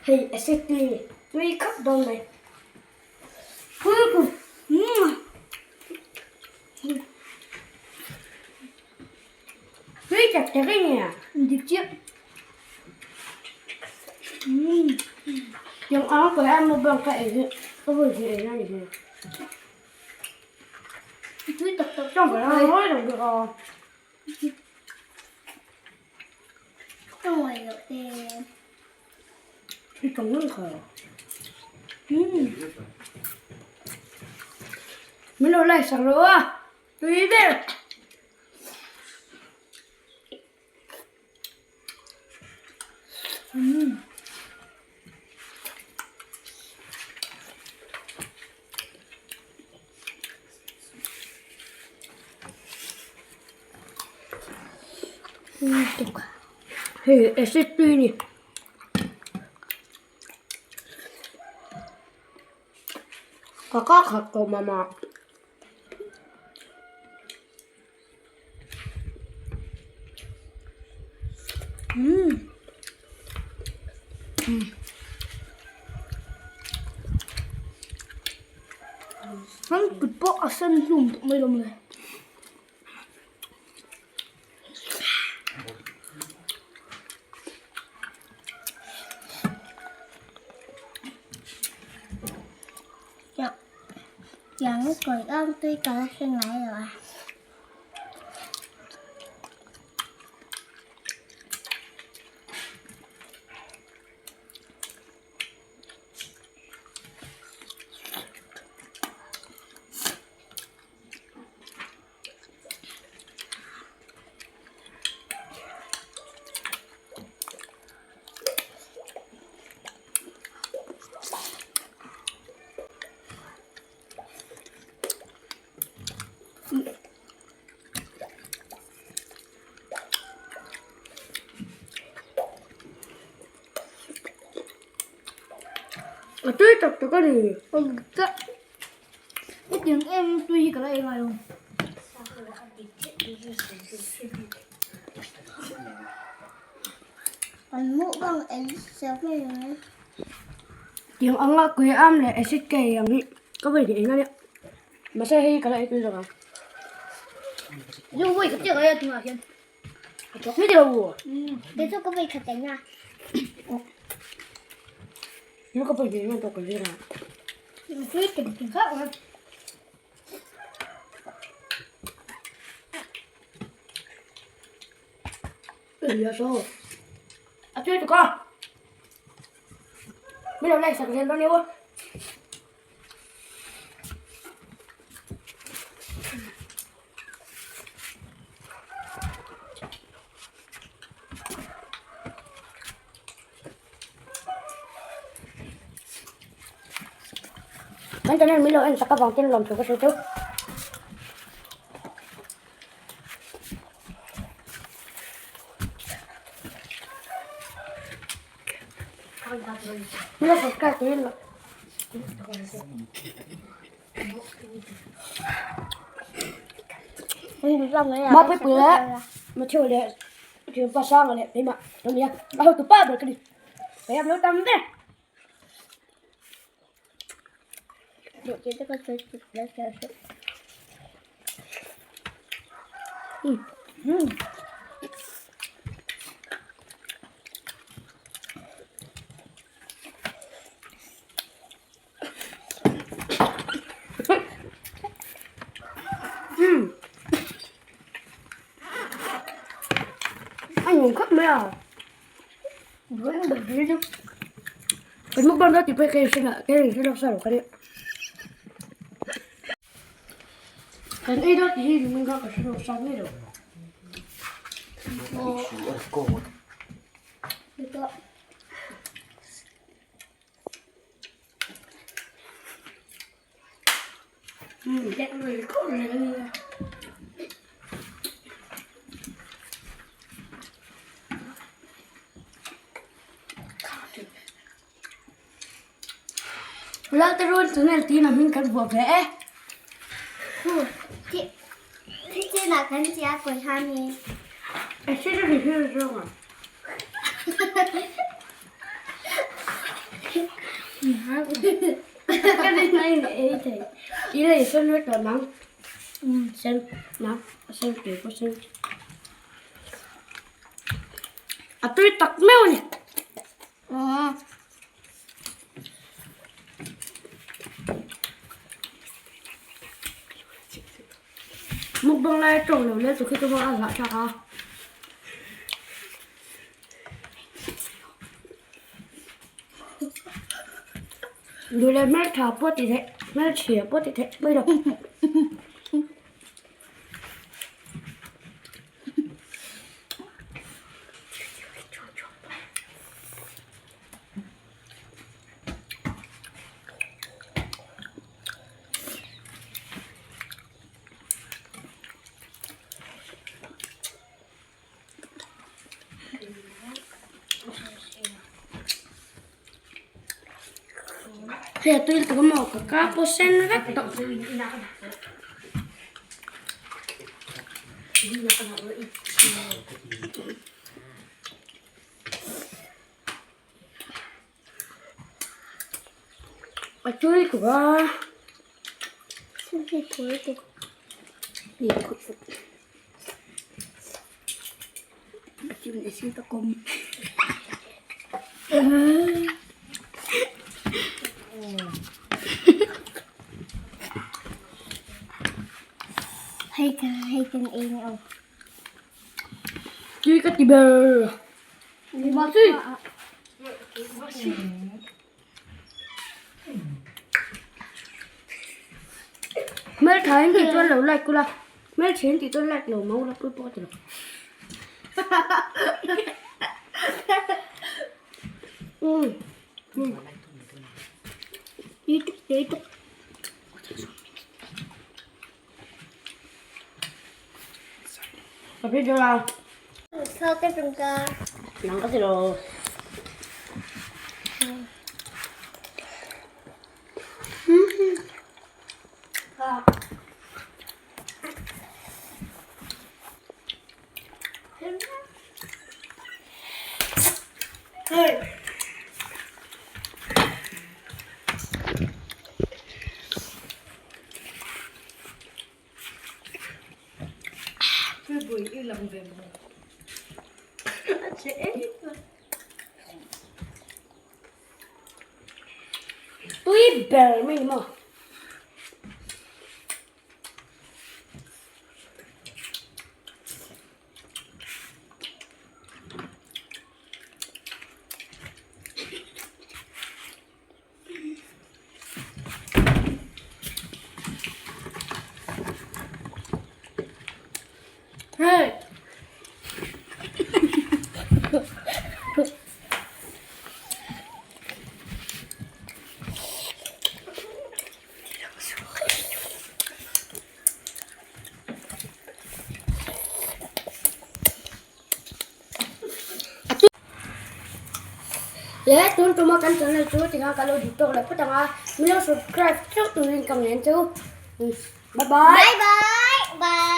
Hei acid tui a ni. Tui khawp dawn mai. Tui tak tak a ni a. Dik chiah. Tiang ang ka em mukbang ka ei hi ka vawi hnih ei na ni hi. Tui tak tak. Chong ka la ngawi lo bik a. Ka ngawi loh te. I tawng reng kha. Min lo like sak rawh a. Tui ber. Hei acid tui a ni. Ka kak khat tawh mah mah. An kut pawh a sen hlum tawh mai lo mawle. Tiang kawi ang tui ka la hre ngai lo a. A tui tak tak a ni. Hetiang em tui hi ka la ei ngai lo. Tiang anga kui am leh acid ka ei ang hi ka vawi hnih eng a nia. Mahse hei hi ka la ei tui zawk ang. Zu vawi khat chiah ka ei a tunah hian. Ni tilo u. Kei chu ka vawi khat eng a. Ni ka vawi hnih eng a tawh ka zir a. Tui tum tum kha awm. Ui a so. A tui tuk a. Min lo like sak zel dawn nia. Kan channel min lo en sak avang ten lawmthu ka hre chu. Min lo subscribe turin lo. Mapui pui leh Matthew leh Thianpa Sanga leh keimah ka ni a, a hotu pa ber ka ni. Kei a lo tam ber. A nuam khawp mai a. Kan mukbang dawn tih pawh hi ka inhre lah ka inhre lawk sa lo ka nia. Kan ei dawn tih hi nungin kha ka hre lawk sa ngei lo. Lal te run channel tiin a hming kan vuah ve e. Ka rin aiin a ei thei. I lei sen vek tawh nang. Sen nang a sen tui pawh sen. A tui tak meuh a ni. Mukbang lai a tawng lo le chu khi chu a zahthlak a. Duh leh hmeltha pawh ti theih hmelchhia pawh ti theih mai lo. Hei a tui lutuk a maw ka ka pawh sen vek tawh. A tui lutuk a. Hei kan hei kan ei ni aw. Tui ka ti ber. Hmeltha in tih chuan lo like ula, hmelchhe in tih chuan like lo mah ula pui pawh ka ti lo. Ka video la. Sao cái chúng ta Nang ka ti lo. Tui ber mai ni maw. Hey. Le tun tuma kan channel chu tinga ka lo duh tawk leh phawt ang a, min lo subscribe theuh turin ka ngen chu. Bye bye. Bye bye. Bye.